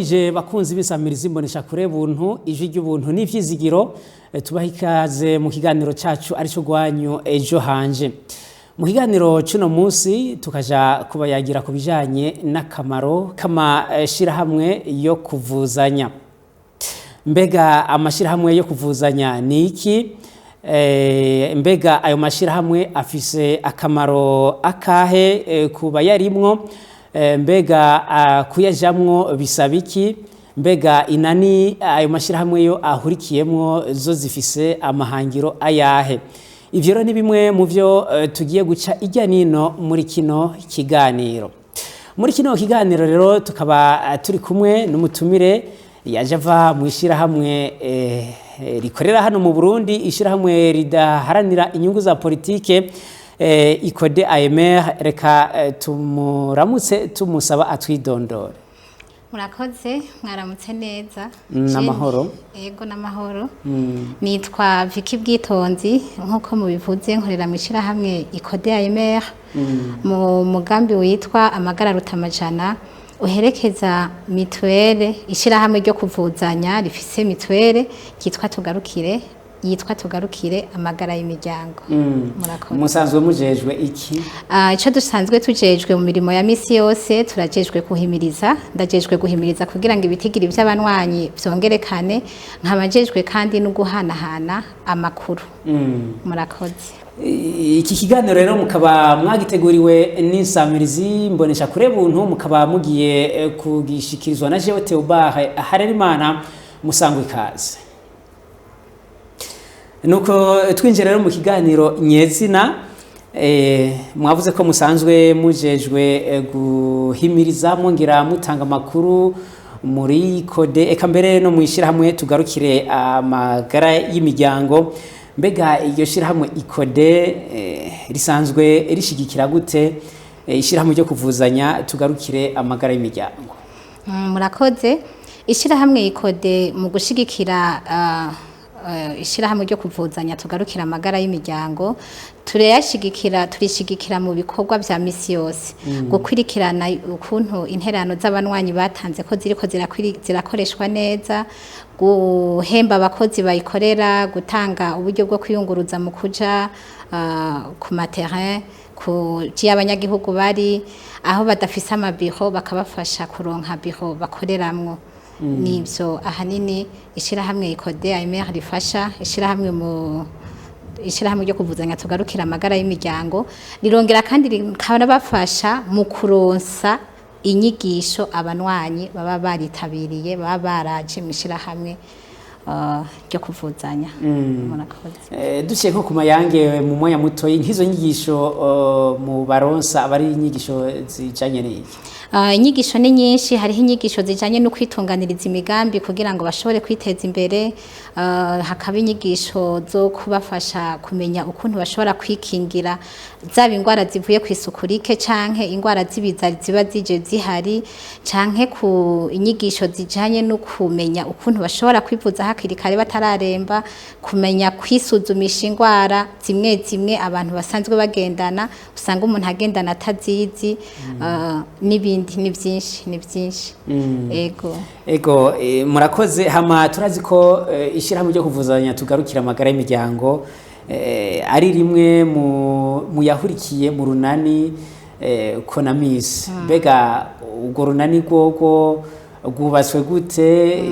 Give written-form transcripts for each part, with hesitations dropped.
Turabaramukije bakunzi b'insamirizi imbonesha kure buntu, ijwi ry'ubuntu n'ivyizigiro. Tubaha ikaze mu kiganiro cacu arico gwanyu Ejo Hanje. Mu kiganiro cuno munsi tukaja kubayagira ku bijanye n'akamaro k'amashirahamwe yo kuvuzanya. Mbega amashirahamwe yo kuvuzanya ni iki? Mbega ayo mashirahamwe afise akamaro akahe ku bayarimwo? Mbega kuyajamwo bisaba iki? Mbega inani ayo mashirahamwe yo ahurikiyemwo zo zifise amahangiro ayahe? Ivyo rero ni bimwe mu vyo tugiye guca irya nino muri kino kiganiro. Muri kino kiganiro rero tukaba turi kumwe n'umutumire yaje ava mu ishyirahamwe rikorera hano mu Burundi, ishyirahamwe ridaharanira inyungu za politike, ICODE AMR. Reka tumuramutse, tumusaba atwidondore. Murakoze, mwaramutse neza. N'amahoro. Yego, n'amahoro. Nitwa Vicky Bwitonzi nk'uko mubivuze, nkorera mu ishyirahamwe ICODE AMR mu mugambi witwa Amagara Rutamajana, uherekeza mituwele, ishyirahamwe ryo kuvuzanya rifise mituwele ryitwa Tugarukire, yitwa Tugarukire Amagara y'Imiryango. Murakoze. Musanzwe mujejwe iki? Ico dusanzwe tujejwe mu mirimo ya misi yose, turajejwe guhimiriza, ndajejwe guhimiriza kugira ngo ibitigiri vy'abanywanyi vyongerekane, nkabajejwe kandi no guhanahana amakuru. Murakoze. Iki kiganiro rero mukaba mwagiteguriwe n'insamirizi mbonesha kure buntu, mukaba mugiye kugishikirizwa na jewe Theobard Harerimana. Musangwa ikaze. Nuko twinjira rero mu kiganiro nyezina. Mwavuze ko musanzwe mujejwe guhimiriza, mwongera mutanga amakuru muri kode, eka mbere no mu ishyirahamwe Tugarukire Amagara y'Imiryango. Mbega iryo shyirahamwe ICODE risanzwe rishigikira gute ishyirahamwe ryo kuvuzanya Tugarukire Amagara y'Imiryango? Murakoze. Ishyirahamwe ICODE mu gushigikira ishyirahamwe ryo kuvuzanya Tugarukira Amagara y'Imiryango, turayashigikira, turishigikira mu bikorwa vya misi yose, gukwirikirana ukuntu interano z'abanywanyi batanze ko ziriko zirakoreshwa neza, guhemba abakozi bayikorera, gutanga uburyo bwo kwiyunguruza mu kuja ku ma terrain, ku abanyagihugu bari aho badafise amabiro, bakabafasha kuronka biro bakoreramwo. Nivyo ahanini ishirahamwe ICODE AMR rifasha. Ishirahamwe mu ishirahamwe ryo kuvuzanya Tugarukira Amagara y'Imiryango rirongera kandi rikanabafasha mu kuronsa inyigisho abanwanyi baba baritabiriye, baba baraje mu ishirahamwe ryo kuvuzanya. Murakoze. Duciye nko ku mayange mu mwanya muto, nk'izo nyigisho mu baronsa aba ari inyigisho zijanye n'iki? Inyigisho ni nyinshi. Hariho inyigisho zijanye no kwitunganiriza imigambi kugira ngo bashobore kwiteza imbere, hakaba inyigisho zo kubafasha kumenya ukuntu bashobora kwikingira, zaba ingwara zivuye ku isuku rike canke ingwara z'ibiza ziba zije zihari, canke ku inyigisho zijanye no kumenya ukuntu bashobora kwivuza hakiri kare batararemba, kumenya kwisuzumisha ingwara zimwe zimwe abantu basanzwe bagendana, usanga umuntu agendana atazizi, n'ibindi. Ni byinshi, ni byinshi, ego. Ego, murakoze. Hama turazi ko ishyirahamwe ryo kuvuzanya Tugarukira Amagara y'Imiryango ari rimwe mu yahurikiye mu runani CONAMIS. Mbega urwo runani rwogo rwubatswe gute?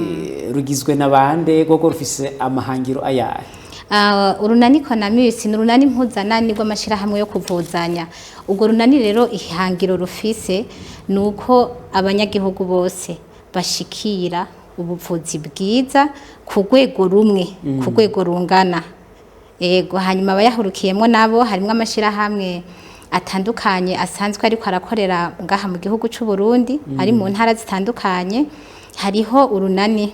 Rugizwe na bande? Rwogo rufise amahangiro ayahe? Urunani CONAMIS ni urunani mpuzanani rw'amashirahamwe yo kuvuzanya. Urwo runani rero ihangiro rufise ni uko abanyagihugu bose bashikira ubuvuzi bwiza ku rwego rumwe, ku rwego rungana. Ego, hanyuma abayahurukiyemo nabo harimwo amashirahamwe atandukanye asanzwe ariko arakorera ngaha mu gihugu c'u Burundi, ari mu ntara zitandukanye. Hariho urunani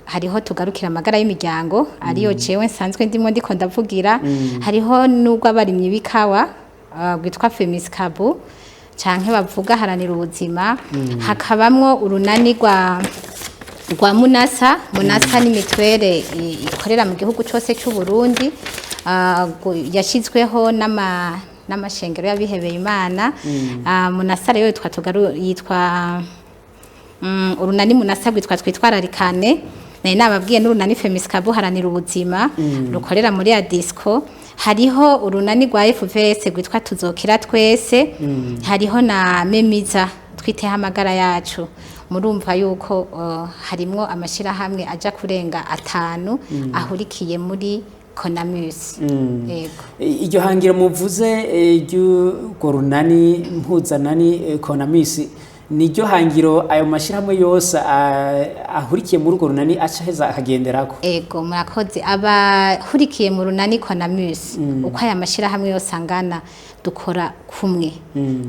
hariho Tugarukira Amagara y'Imiryango, ariyo jewe nsanzwe ndimo ndiko ndavugira. Hariho n'urw'abarimyi b'ikawa rwitwa Femiskabu canke bavuga Haranira Ubuzima. Hakabamwo urunani rwa Munasa. Munasa ni mituwele ikorera mu gihugu cose c'u Burundi, yashizweho n'amashengero y'abihebeye Imana. Munasa rero yitwa Urunani munasa rwitwa Twitwararikane, nari nababwiye, n'urunani Femisika buharanira ubuzima rukorera muri Adisco. Hariho urunani rwa FVS rwitwa Tuzokira Twese. Hariho na Memiza Twiteho Amagara Yacu. Murumva yuko harimwo amashirahamwe aja kurenga 5 ahurikiye muri Konamus. Yego. Iryo hangiro muvuze ry'urwo runani mpuzanani Konamisi, niryo hangiro ayo mashyirahamwe yose ahurikiye muri urwo runani aca aheza akagenderako? Ego, murakoze. Abahurikiye mu runani Konamus, uko aya mashyirahamwe yose angana, dukora kumwe.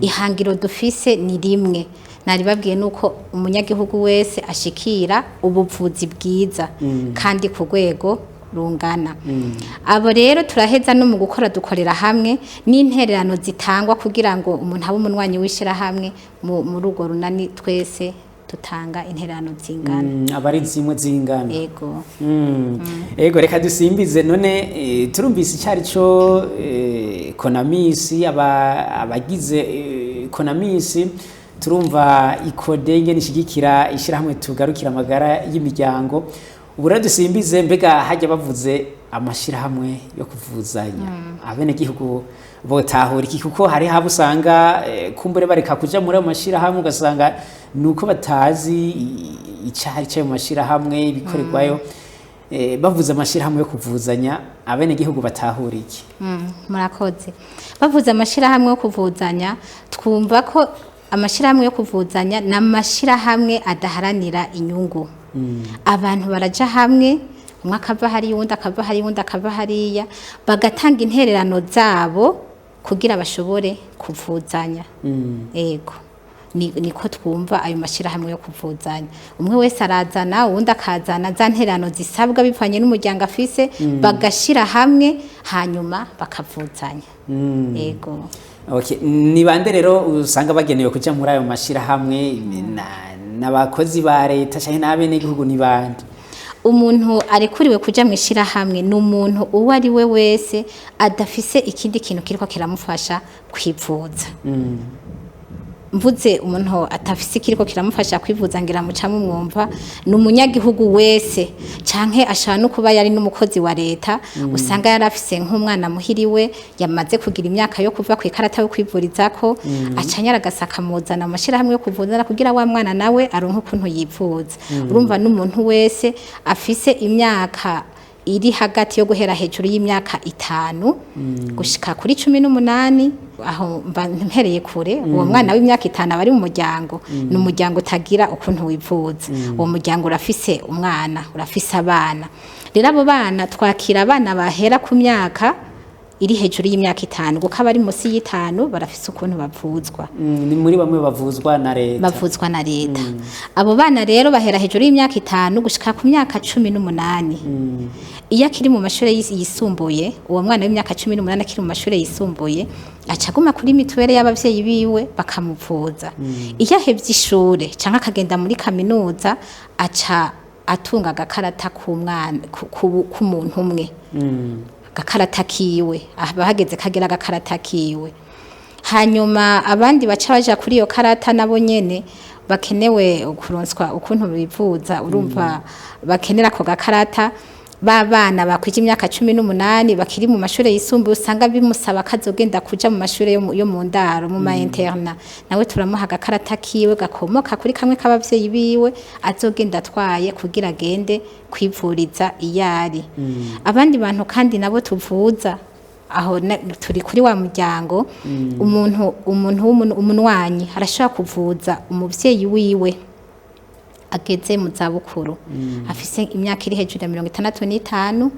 Ihangiro dufise ni rimwe naribabwiye, nuko umunyagihugu wese ashikira ubuvuzi bwiza kandi ku rwego rungana. Abo rero turaheza no mu gukora dukorera hamwe, n'intererano zitangwa kugira ngo umuntu abe umunywanyi w'ishyirahamwe muri urwo runani, twese dutanga intererano zingana. Aba ari zimwe zingana? Ego. Ego, reka dusimbize none. Turumvise icyari cyo Konamisi, abagize Konamisi, turumva ICODE ingene ishigikira ishyirahamwe Tugarukira Amagara y'Imiryango. Ubu rero dusimbize, mbega hajya bavuze amashyirahamwe yo kuvuzanya, abenegihugu botahura iki? Kuko hari habo usanga kumbure bareka kuja muri ayo mashyirahamwe, ugasanga ni uko batazi icari c'ayo mashyirahamwe, ibikorerwayo. Bavuze amashyirahamwe yo kuvuzanya, abenegihugu batahura iki? Murakoze. Bavuze amashyirahamwe yo kuvuzanya, twumva ko amashyirahamwe yo kuvuzanya ni amashyirahamwe adaharanira inyungu. Abantu baraja hamwe, umwe akava hariya, uwundi akava hariya, uwundi akava hariya, bagatanga intererano zabo kugira bashobore kuvuzanya. Ego, niko twumva ayo mashyirahamwe yo kuvuzanya. Umwe wese arazana, uwundi akazana za ntererano zisabwa bivanye n'umuryango afise, bagashira hamwe, hanyuma bakavuzanya. Ego. Okay. Ni bande rero usanga bagenewe kuja muri ayo mashyirahamwe? N'abakozi ba leta canke n'abenegihugu? Ni bande? Umuntu arekuriwe kuja mu ishyirahamwe ni umuntu uwo ari we wese adafise ikindi kintu kiriko kiramufasha kwivuza. Mvuze umuntu atafise ikiriko kiramufasha kwivuza, ngira muca mumwumva, ni umunyagihugu wese, canke ashobora no kuba yari n'umukozi wa leta, usanga yari afise nk'umwana muhiriwe yamaze kugira imyaka yo kuva ku ikarata yo kwivurizako, aca nyaragasa akamuzana mu mashirahamwe yo kuvuza kugira wa mwana nawe aronke ukuntu yivuza. Urumva n'umuntu wese afise imyaka iri hagati yo guhera hejuru y'imyaka 5 gushika kuri 18. Aho mba mpereye kure. Uwo mwana w'imyaka 5 aba ari mu muryango, ni umuryango utagira ukuntu wivuza. Uwo muryango urafise umwana, urafise abana. Rero abo bana, twakira abana bahera ku myaka iri hejuru y'imyaka 5, kuko abari munsi y'itanu barafise ukuntu bavuzwa. Ni muri bamwe bavuzwa na leta. Bavuzwa na leta. Abo bana rero bahera hejuru y'imyaka 5 gushika ku myaka 18. Iyo akiri mu mashuri yisumbuye, uwo mwana w'imyaka 18 akiri mu mashuri yisumbuye, aca aguma kuri mituweli y'abavyeyi biwe bakamuvuza. Iyo ahevye ishure canke akagenda muri kaminuza, aca atunga agakarata k'umwana k'umuntu umwe, agakarata kiwe, aba hageze kagira agakarata kiwe. Hanyuma abandi baca baja kuri iyo karata nabo nyene bakenewe kuronswa ukuntu bivuza, urumva bakenera ako gakarata, ba bana bakwije imyaka 18 bakiri mu mashuri yisumbuye, usanga bimusaba kazogenda kuja mu mashuri yo mu ndaro, mu ma internat, nawe turamuha agakarata kiwe gakomoka kuri kamwe k'abavyeyi biwe, azogenda atwaye kugira agende kwivuriza iyari. Abandi bantu kandi nabo tuvuza, aho turi kuri wa muryango, umuntu umunwanyi arashobora kuvuza umuvyeyi wiwe ageze mu zabukuru, afise imyaka iri hejuru ya 65,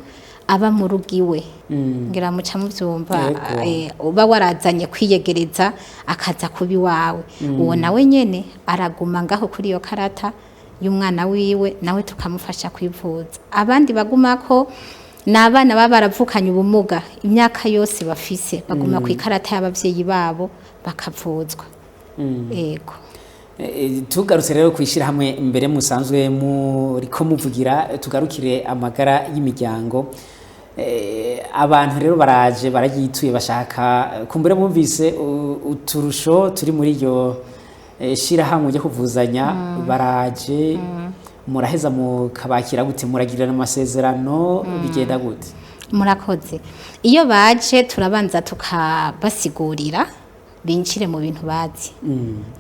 aba mu rugo iwe. Ngira muca muvyumva. Yego. Uba warazanye kwiyegereza akaza kuba iwawe, uwo nawe nyene araguma ngaho kuri iyo karata y'umwana wiwe, nawe tukamufasha kwivuza. Abandi bagumako ni abana baba baravukanye ubumuga, imyaka yose bafise baguma ku ikarata y'abavyeyi babo bakavuzwa. Yego. Tugarutse rero kwishyira hamwe mbere musanzwe muriko muvugira Tugarukire Amagara y'Imiryango, abantu rero baraje baragituye, bashaka kumbure bumvise uturusho turi muri iryo Shirahamwe ryo kuvuzanya baraje, muraheza mukabakira gute? Muragirana amasezerano? Bigenda gute? Murakoze. Iyo baje turabanza tukabasigurira, binjire mu bintu bazi,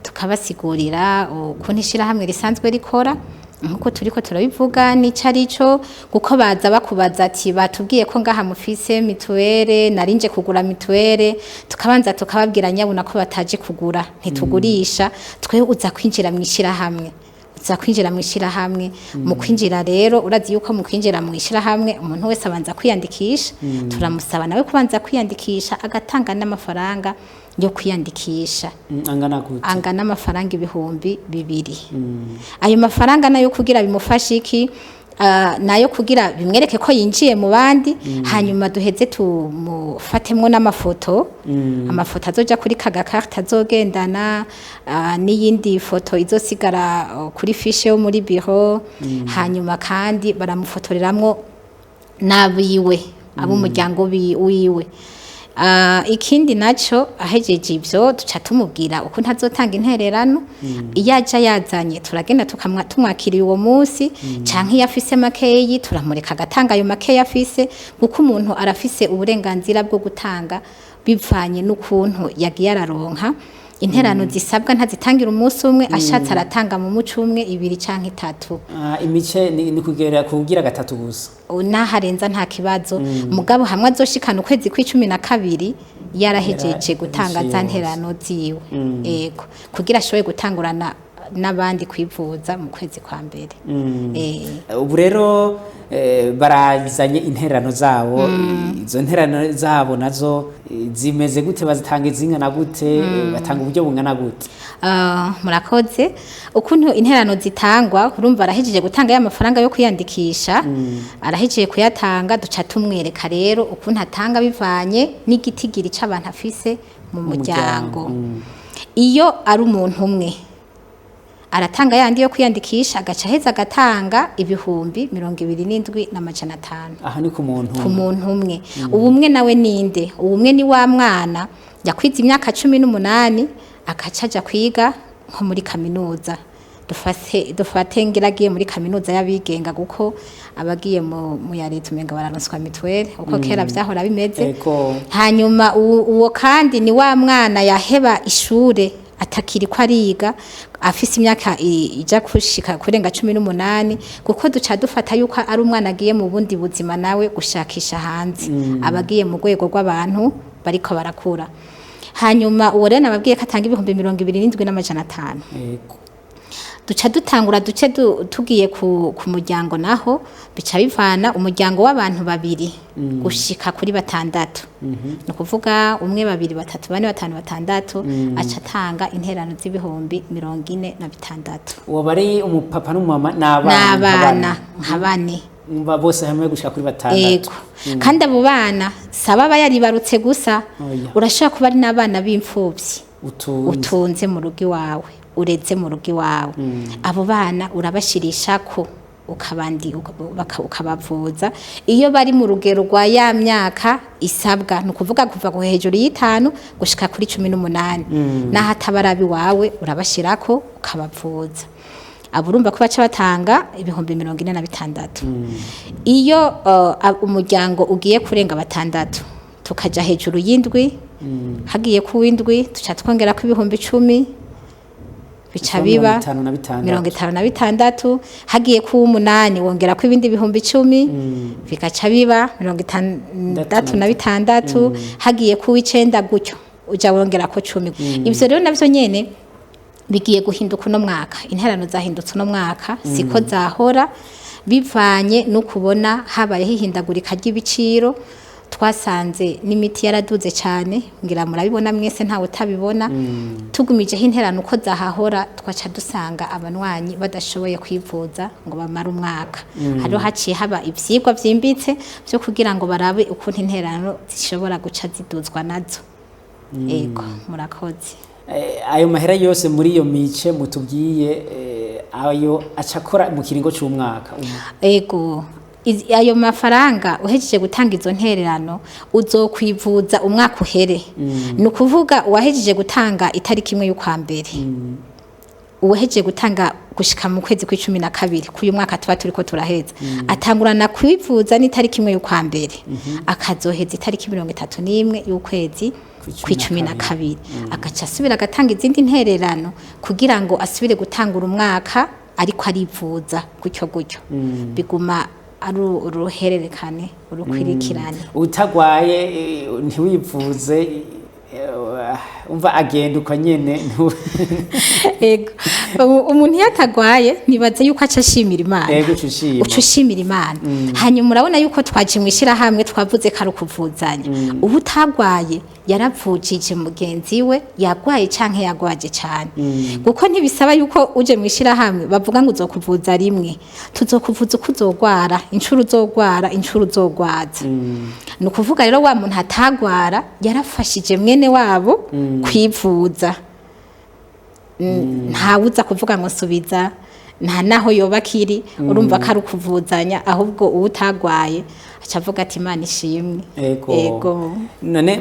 tukabasigurira ukuntu ishyirahamwe risanzwe rikora nkuko turiko turabivuga n'ico arico, kuko baza bakubaza ati: "Batubwiye ko ngaha mufise mituwere, narinje kugura mituwere." Tukabanza tukababwira nyabuna ko bataje kugura, ntitugurisha twe. Uza kwinjira mu ishyirahamwe, uza kwinjira mu ishyirahamwe. Mu kwinjira rero, urazi yuko mu kwinjira mu ishyirahamwe umuntu wese abanza kwiyandikisha. Turamusaba nawe kubanza kwiyandikisha, agatanga n'amafaranga yo kwiyandikisha. Angana gute? Angana amafaranga 2000. Ayo mafaranga nayo kugira bimufashe iki? Nayo kugira bimwereke ko yinjiye mu bandi, hanyuma duheze tumufatemwo n'amafoto, amafoto azoja kuri kagakarita azogendana, n'iyindi foto izosigara kuri fiche yo muri biro. Hanyuma kandi baramufotoreramwo n'abiwe, ab'umuryango wiwe. Ikindi naco, ahejeje ivyo, duca tumubwira ukuntu azotanga intererano. Iyo aja yazanye, turagenda tumwakiriye uwo munsi, canke iyo afise makeyi turamureka agatanga ayo makeyi afise, kuko umuntu arafise uburenganzira bwo gutanga bivanye n'ukuntu yagiye araronka. Interano zisabwa ntazitangira umunsi umwe, ashatse aratanga mu muco umwe, ibiri canke itatu. Imice ni kugera kugira gatatu gusa? Naharenza nta kibazo, mugabo hamwe azoshikana ukwezi kw'12 yarahejeje gutanga za yose. nterano ziwe, ego, kugira ashobore gutangurana n'abandi kwivuza mu kwezi kwa mbere. Ubu rero barazanye intererano zabo. Izo ntererano zabo nazo zimeze gute? Bazitanga izingana gute? Batanga uburyo bungana gute? Murakoze. Ukuntu interano zitangwa, urumva arahejeje gutanga ya mafaranga yo kwiyandikisha, arahejeje kuyatanga, duca tumwereka rero ukuntu atanga bivanye n'igitigiri c'abantu afise mu muryango. Iyo ari umuntu umwe, aratanga yandi yo kwiyandikisha, agaca aheza agatanga 27,500. Aha ni ku muntu? Ku muntu umwe. Ubumwe nawe ninde? Ubumwe ni wa mwana yakwiza imyaka 18, agaca aja kwiga nko muri kaminuza. Dufate ngira agiye muri kaminuza y'abigenga, kuko abagiye mu ya leta umenga bararonswa mituweli uko kera vyahora bimeze. Hanyuma uwo kandi ni wa mwana yaheba ishure, atakiri ko ariga, afise imyaka ija kushika kurenga 18, kuko duca dufata yuko ari umwana agiye mu bundi buzima nawe gushakisha hanze, abagiye mu rwego rw'abantu bariko barakura. Hanyuma uwo rero nababwiye ko atanga 27,500. Duca dutangura duce tugiye ku muryango naho, bica bivana umuryango w'abantu babiri gushika kuri batandatu, ni ukuvuga umwe, babiri, batatu, bane, batanu, batandatu, aca atanga interano z'46,000. Uwo bari umupapa n'umumama n'abana? N'abana nka bane. Umva, bose hamwe gushika kuri batandatu. Ego. Kandi abo bana saba aba yaribarutse gusa. Oya. Urashobora kuba ari n'abana b'imfuvyi utunze utunze mu rugo iwawe, ureze mu rugo iwawe. Abo bana urabashirishako ukabandi ukabavuza iyo bari mu rugero rwa ya myaka isabwa, ni ukuvuga kuva ku hejuru y'itanu gushika kuri 18. Naho atabarabi iwawe, urabashirako ukabavuza. Abo urumva ko baca batanga 46,000. Iyo umuryango ugiye kurenga batandatu, tukaja hejuru y'indwi, hagiye ku w'indwi tuca twongera ko 10,000, bica biba 56. 56. Hagiye ku w'umunani, wongera ko ibindi 10,000, bigaca biba 66. Hagiye ku w'icenda gutyo, uja wongera ko 10. Ivyo rero navyo nyene bigiye guhinduka uno mwaka. Interano zahindutse uno mwaka, siko zahora, bivanye no kubona habayeho ihindagurika ry'ibiciro. Twasanze n'imiti yaraduze cyane, ngira murabibona mwese, ntawe utabibona. Tugumijeho interano uko zahahora, twaca dusanga abanywanyi badashoboye kwivuza ngo bamare umwaka. Hariho haciye haba ivyigwa vyimbitse vyo kugira ngo barabe ukuntu interano zishobora guca ziduzwa nazo. Ego, murakoze. Ayo mahera yose muri iyo mice mutubwiye, ayo aca akora mu kiringo c'umwaka umwe? Ego. Ayo mafaranga uhejeje gutanga izo ntererano, uzokwivuza umwaka uhere. Ni ukuvuga uwahejeje gutanga itariki 1 y'ukwa mbere. Uwahejeje gutanga gushika mu kwezi kwa 12 k'uyu mwaka tuba turiko turaheza, atangurana kwivuza n'itariki 1 y'ukwa mbere, akazoheza itariki 31 y'ukwezi kwa 12, agaca asubira agatanga izindi ntererano kugira ngo asubire gutangura umwaka ariko arivuza gutyo gutyo. Biguma ari uruhererekane, urukwirikirane. Utagwaye ntiwivuze, umva agenda uko nyene. Ego. Umuntu iyo atagwaye nibaze yuko aca ashimira Imana. Ego, uca ushima. Uca ushimira Imana. Hanyuma urabona yuko twaje mu ishyirahamwe, twavuze ko ari ukuvuzanya. Ubu utagwaye yaravujije mugenzi we yagwaye canke yagwaje cane, kuko ntibisaba yuko uje mu ishyirahamwe bavuga ngo uzokuvuza rimwe. Tuzokuvuza uko uzogwara, inshuro uzogwara, inshuro uzogwaza. Ni ukuvuga rero wa muntu atagwara yarafashije mwene wabo kwivuza. Ntawuza kuvuga ngo subiza, nta naho yoba akiri. Urumva ko ari ukuvuzanya, ahubwo uwo utagwaye aca avuga ati: "Imana ishimwe." Ego. Ego. None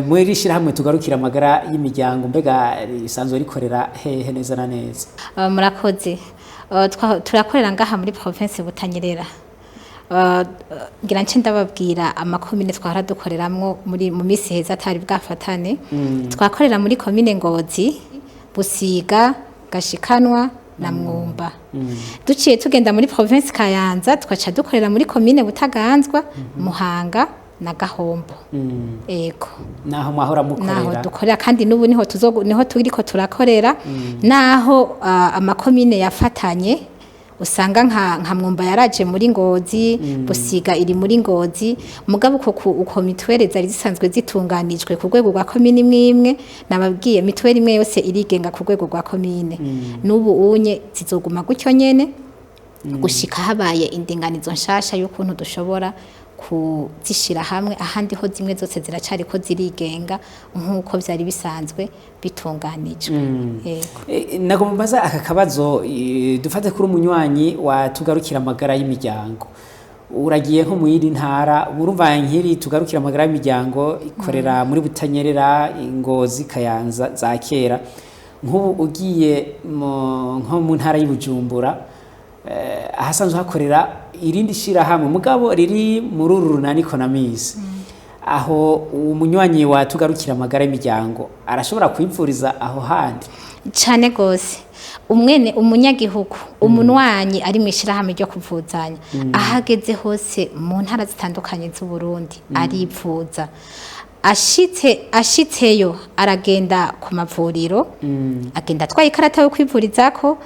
muri iri shyirahamwe Tugarukira Amagara y'Imiryango, mbega risanzwe rikorera hehe neza na neza? Murakoze. Turakorera ngaha muri province Butanyerera. Ngira nce ndababwira amakomine twahora dukoreramwo muri mu misi heza atari bwafatane. Twakorera muri komine Ngozi, Busiga, Gashikanwa na Mwumba. Duciye tugenda muri province Kayanza, twaca dukorera muri komine Butaganzwa, Muhanga na Gahombo. Ego. Naho mwahora Naho mukorera. dukorera, kandi n'ubu niho tuzo, niho turiko turakorera, naho amakomine yafatanye, usanga nka Mwumba yaraje muri Ngozi, Busiga iri muri Ngozi, mugabo uko mituweli zari zisanzwe zitunganijwe ku rwego rwa komine imwe imwe, nababwiye mituweli imwe yose irigenga ku rwego rwa komine. N'ubu unye zizoguma gutyo nyene gushika habaye indinganizo nshasha y'ukuntu dushobora kuzishira hamwe. Ahandi ho zimwe zose ziracari ko zirigenga nk'uko vyari bisanzwe bitunganijwe. Yego. Nagomba mbaza aka kabazo. Dufate kuri umunywanyi wa Tugarukira Amagara y'Imiryango, uragiye nko mu yindi ntara. Urumva nk'iri Tugarukira Amagara y'Imiryango ikorera muri Butanyerera, Ngozi, Kayanza za kera. Nk'ubu ugiye nko mu ntara y'Ibujumbura, ahasanzwe hakorera irindi shirahamwe mugabo riri muri uru runani Konamis, aho umunywanyi wa Tugarukira Amagara y'Imiryango arashobora kwivuriza aho handi? Cane gose. Umwene umunyagihugu, umunwanyi ari mu ishirahamwe ryo kuvuzanya, ahageze hose mu ntara zitandukanye z'u Burundi arivuza. Ashitseyo aragenda ku mavuriro, agenda atwaye ikarata yo kwivurizako,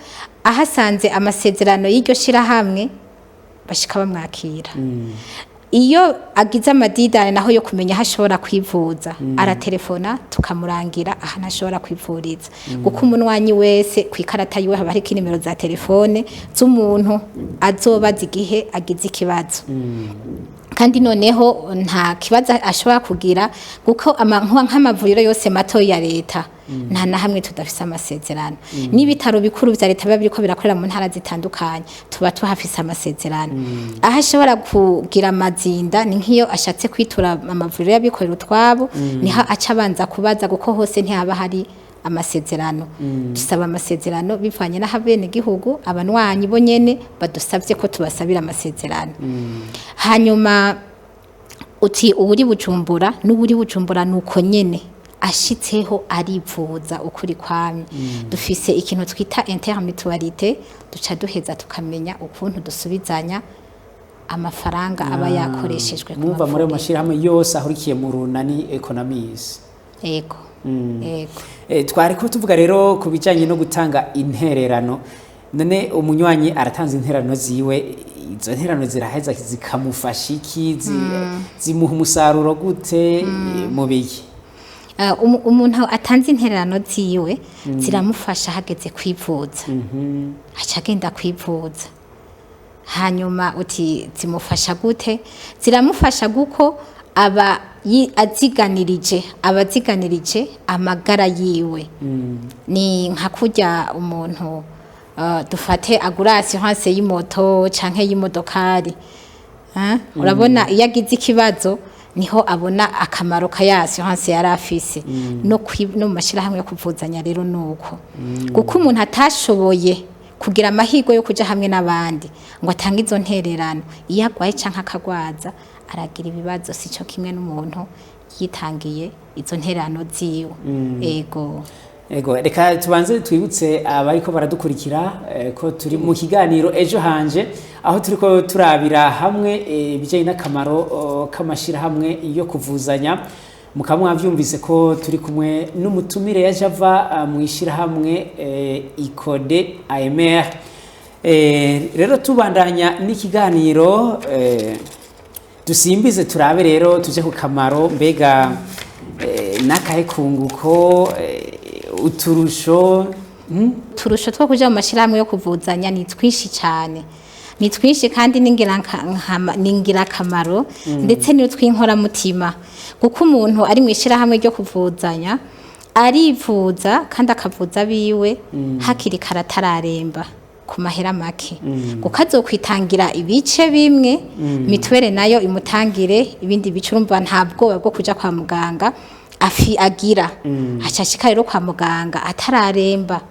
ahasanze amasezerano y'iryo shirahamwe bashika bamwakira. Iyo agize amadidane naho yo kumenya aho ashobora kwivuza, aratelefona tukamurangira ahantu ashobora kwivuriza, kuko umunwanyi wese ku ikarata yiwe haba hariko inimero za telefone z'umuntu azobaza igihe agize ikibazo. Kandi noneho nta kibazo ashobora kugira, kuko nk'amavuriro yose mato ya leta nta na hamwe tudafise amasezerano, n'ibitaro bikuru vya leta biba biriko birakorera mu ntara zitandukanye tuba tuhafise amasezerano. Aho ashobora kugira amazinda ni nk'iyo ashatse kwitura amavuriro y'abikorera utwabo, niho aca abanza kubaza, kuko hose ntihaba hari amasezerano. Dusaba amasezerano bivanye n'abenegihugu, abanwanyi bo nyene badusabye ko tubasabira amasezerano. Hanyuma uti uwuri Bujumbura, n'uwuri Bujumbura nuko nyene ashitseho arivuza ukuri kwamye. Dufise ikintu twita intermutualité, duca duheza tukamenya ukuntu dusubizanya amafaranga aba yakoreshejwe ku Mwumva muri ayo mavuriro. mashyirahamwe yose ahurikiye mu runani Economies. Ego. Twari ko tuvuga rero ku bijyanye no gutanga intererano. None umunywanyi aratanze intererano ziwe, izo ntererano ziraheza zikamufasha iki? Zimuha umusaruro gute mu biki? Umuntu atanze intererano ziwe ziramufasha hageze kwivuza, aca agenda kwivuza. Hanyuma uti zimufasha gute? Ziramufasha guko aba aziganirije, aba aziganirije amagara yiwe. Ni nka kurya umuntu, dufate agura assurance y'imoto canke y'imodokari. Urabona iyo agize ikibazo. Niho abona akamaro ka ya assurance yari afise. No mu mashyirahamwe yo kuvuzanya rero nuko, kuko umuntu atashoboye kugira amahirwe yo kuja hamwe n'abandi ngo atange izo ntererano, iyo agwaye canke akagwaza aragira ibibazo. Sico kimwe n'umuntu yitangiye izo ntererano ziwe. Ego. Ego, reka tubanze twibutse abariko baradukurikira ko turi mu kiganiro Ejo Hanje, aho turiko turabira hamwe ibijyanye n'akamaro k'amashirahamwe yo kuvuzanya. Mukaba mwavyumvise ko turi kumwe n'umutumire ya Java mu ishirahamwe ICODE AMR. Rero tubandanya n'ikiganiro, dusimbize turabe rero tuje ku kamaro, mbega n'akahe kunguko, uturusho? Uturusho two kuja mu mashyirahamwe yo kuvuzanya ni twinshi cyane, ni twinshi kandi ni ingirakamaro, ndetse ni utw'inkoramutima, kuko umuntu ari mu ishyirahamwe ryo kuvuzanya arivuza kandi akavuza abiwe hakiri kare, atararemba, ku mahera make, kuko azokwitangira ibice bimwe, mituweli nayo imutangire ibindi bice. Urumva nta bwoba bwo kuja kwa muganga afi agira, aca ashika rero kwa muganga atararemba.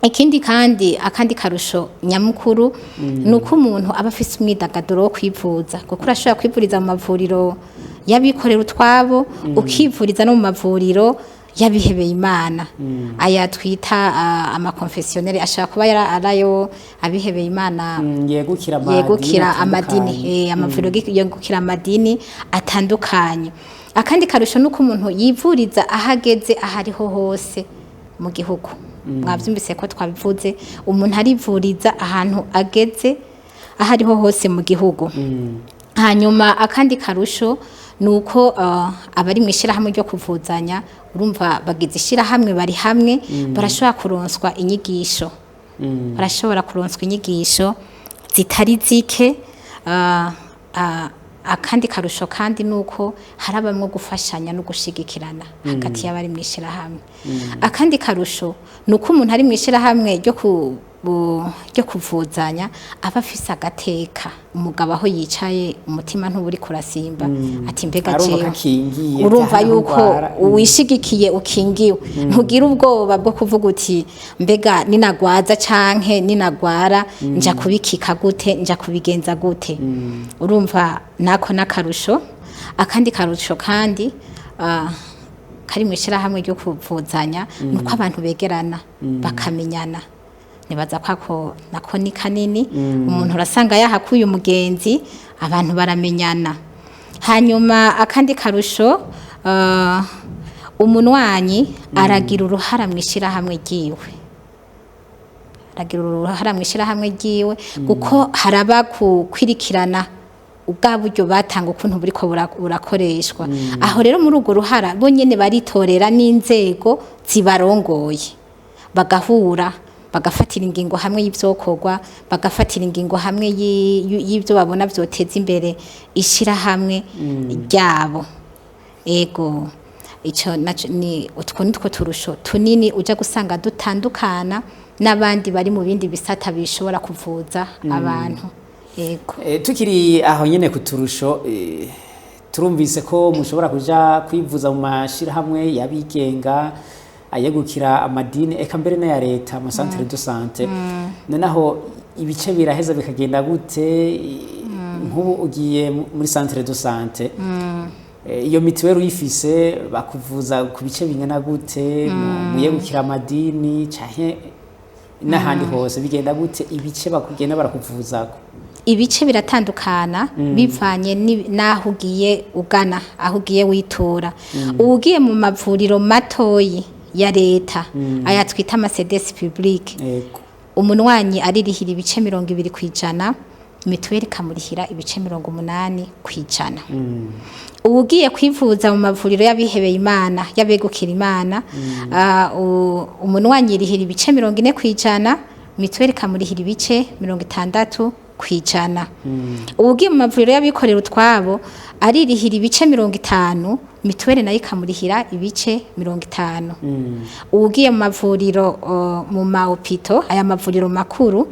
Ikindi kandi, akandi karusho nyamukuru ni uko umuntu aba afise umwidagaduro wo kwivuza, kuko urashobora kwivuriza mu mavuriro y'abikorera utwabo, ukivuriza no mu mavuriro y'abihebeye Imana, aya twita ama confessionnel, ashobora kuba yari arayo abihebeye Imana yegukira amadini yegukira amadini atandukanye. Amavuriro yegukira amadini atandukanye. Akandi karusho nuko umuntu yivuriza aho ageze, aho ariho hose mu gihugu. Mwavyumvise ko twabivuze, umuntu arivuriza ahantu ageze, aho ariho hose mu gihugu. Hanyuma akandi karusho ni uko abari mu ishyirahamwe ryo kuvuzanya, urumva bagize ishyirahamwe, bari hamwe, barashobora kuronswa inyigisho, barashobora kuronswa inyigisho zitari zike. Akandi karusho kandi ni uko harabamwo gufashanya no gushigikirana hagati y'abari mu ishyirahamwe. Akandi karusho ni uko umuntu ari mu ishyirahamwe ryo kuvuzanya aba afise agateka. Umugabo aho yicaye umutima ntuburi kurasimba ati mbega Arumva jewe ko akingiye, urumva ataha yuko ndwara. Wishigikiye, ukingiwe, ntugira ubwoba bwo kuvuga uti mbega ninagwaza canke ninagwara nja kubikika gute, nja kubigenza gute? Urumva nako n'akarusho. Akandi karusho kandi kari mu ishyirahamwe ryo kuvuzanya ni uko abantu begerana bakamenyana. Nibaza ko ako nako ni kanini. Umuntu urasanga yahakuye umugenzi, abantu baramenyana. Hanyuma akandi karusho, umunwanyi aragira uruhara mu ishyirahamwe ryiwe, aragira uruhara mu ishyirahamwe ryiwe, kuko haraba kukwirikirana ubwa buryo batanga ukuntu buriko burakoreshwa. Aho rero muri urwo ruhara bo nyene baritorera n'inzego zibarongoye, bagahura, bagafatira ingingo hamwe y'ivyokorwa, bagafatira ingingo hamwe y'ivyo babona vyoteza imbere ishirahamwe ryabo. Ego, ico naco ni utwo nitwo turusho tunini uja gusanga dutandukana n'abandi bari mu bindi bisata bishobora kuvuza abantu. Ego. Tukiri aho nyene ku turusho, turumvise ko mushobora kuja kwivuza mu mashirahamwe y'abigenga, ayegukira amadini, eka mbere n'aya leta, ama centre de santé. Noneho ibice biraheza bikagenda gute? Nk'ubu ugiye muri centre de santé, iyo mituweli uyifise bakuvuza ku bice bingana gute muyegukira amadini canke n'ahandi hose? Bigenda gute ibice bakugenda barakuvuzako? Ibice biratandukana bivanye n'aho ugiye ugana, aho ugiye witura. Ugiye mu mavuriro matoyi ya leta, aya twita ama CDS public, umunwanyi aririhira ibice 20%, mituweli ikamurihira ibice 80%. Ugiye kwivuza mu mavuriro y'abihebeye Imana, y'abegukira Imana, umunwanyi yirihira ibice 40%, mituweli ikamurihira ibice 60%. Ugiye mu mavuriro y'abikorera utwabo aririhira ibice 50, mituweli nayo ikamurihira ibice 50. Ugiye mu mavuriro mu ma hôpitaux, aya mavuriro makuru,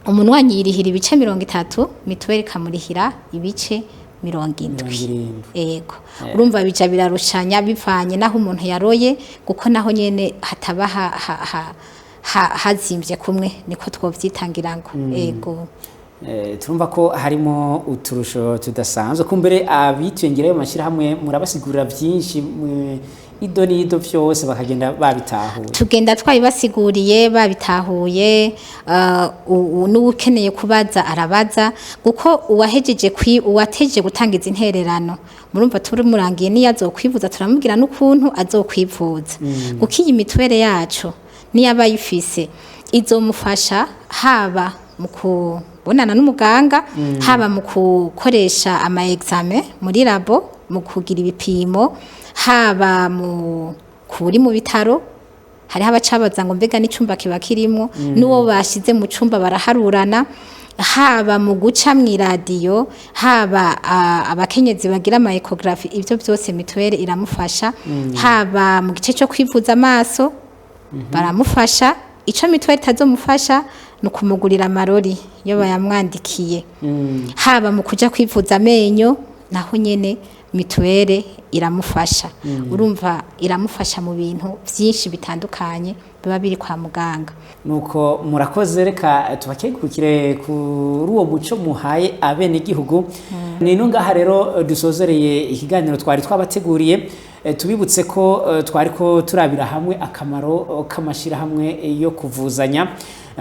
umunwanyi yirihira ibice 30, mituweli ikamurihira ibice 70. 70. Ego, urumva bija birarushanya bivanye naho umuntu yaroye, kuko naho nyene hataba hazimvye kumwe, niko twovyitangira ngo ego. Turumva ko harimo uturusho tudasanzwe. Kumbere abitwengera ayo mashyirahamwe murabasigurira byinshi ido n'ido byose bakagenda babitahuye? Tugenda twabibasiguriye babitahuye. N'uwukeneye kubaza arabaza, kuko uwahejeje uwatejeje gutanga izi ntererano, murumva turimurangiye niyo azokwivuza, turamubwira n'ukuntu azokwivuza, kuko iyi mituwere yacu niyo aba ayifise izomufasha haba mu kubonana n'umuganga, haba mu gukoresha ama examen muri labo, mu kugira ibipimo, haba mu kuri mu bitaro. Hariho abacabaza ngo mbega n'icumba kiba kirimo, n'uwo bashize mu cumba baraharurana, haba mu guca mu iradiyo, haba abakenyezi bagira ama échographie, ibyo byose mituweli iramufasha, haba mu gice cyo kwivuza amaso baramufasha. Ico mituweli itazomufasha ni ukumugurira amarori iyo bayamwandikiye. Haba mu kuja kwivuza amenyo, naho nyene mituweli iramufasha. Urumva iramufasha mu bintu byinshi bitandukanye biba biri kwa muganga. Nuko murakoze, reka tubakegukire kuri uwo muco muhaye abenegihugu. Ni ngaha rero dusozereye ikiganiro twari twabateguriye. Tubibutse ko twari ko turabira hamwe akamaro k'amashyirahamwe yo kuvuzanya.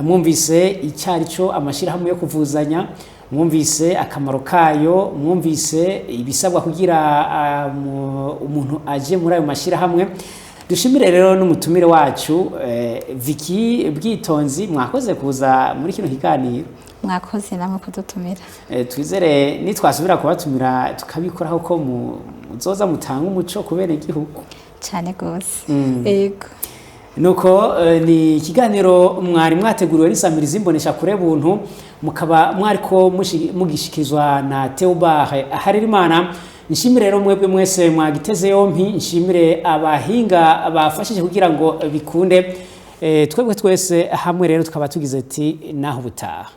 Mwumvise icyari cyo amashyirahamwe yo kuvuzanya, mwumvise akamaro kayo, mwumvise ibisabwa kugira umuntu aje muri ayo mashyirahamwe. Dushimire rero n'umutumire wacu, Vicky Bwitonzi. Mwakoze kuza muri kino kiganiro. Mwakoze namwe kudutumira. Twizere nitwasubira kubatumira tukabikoraho ko muzoza mutanga umuco ku benegihugu. Cyane rwose, yego. Nuko ni ikiganiro mwari mwateguriwe n'isamirizi imbonesha kure buntu, mukaba mwariko mugishikirizwa na Theobard Harerimana. Nshimire rero mwebwe mwese mwagiteze yompi, nshimire abahinga bafashije kugira ngo bikunde. Twebwe twese hamwe rero tukaba tugize ati naho ubutaha.